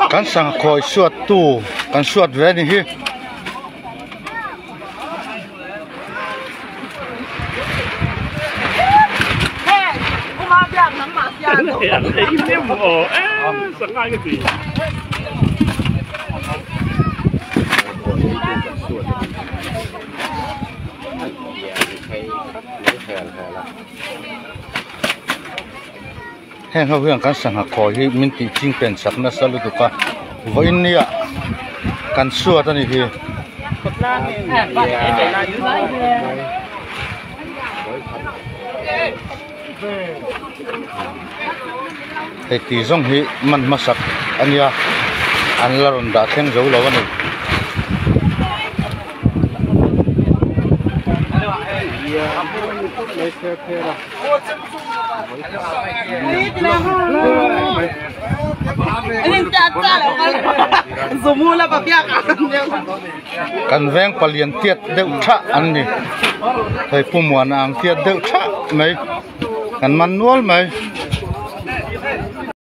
Kan sangha khawi suat tu kan suat ve a ni hi. Heng ho hian kan sangha khawi hi min tih ching pen chak nasa lutuk a vawiin nia kan suat a ni hi. Hei ti zawng hi man hmasak a nia an la rawn dah thleng zo lo a ni. Kan veng palian tiat deuh thah an ni hei pu muana ang tiat deuh thah mai kan man nual mai.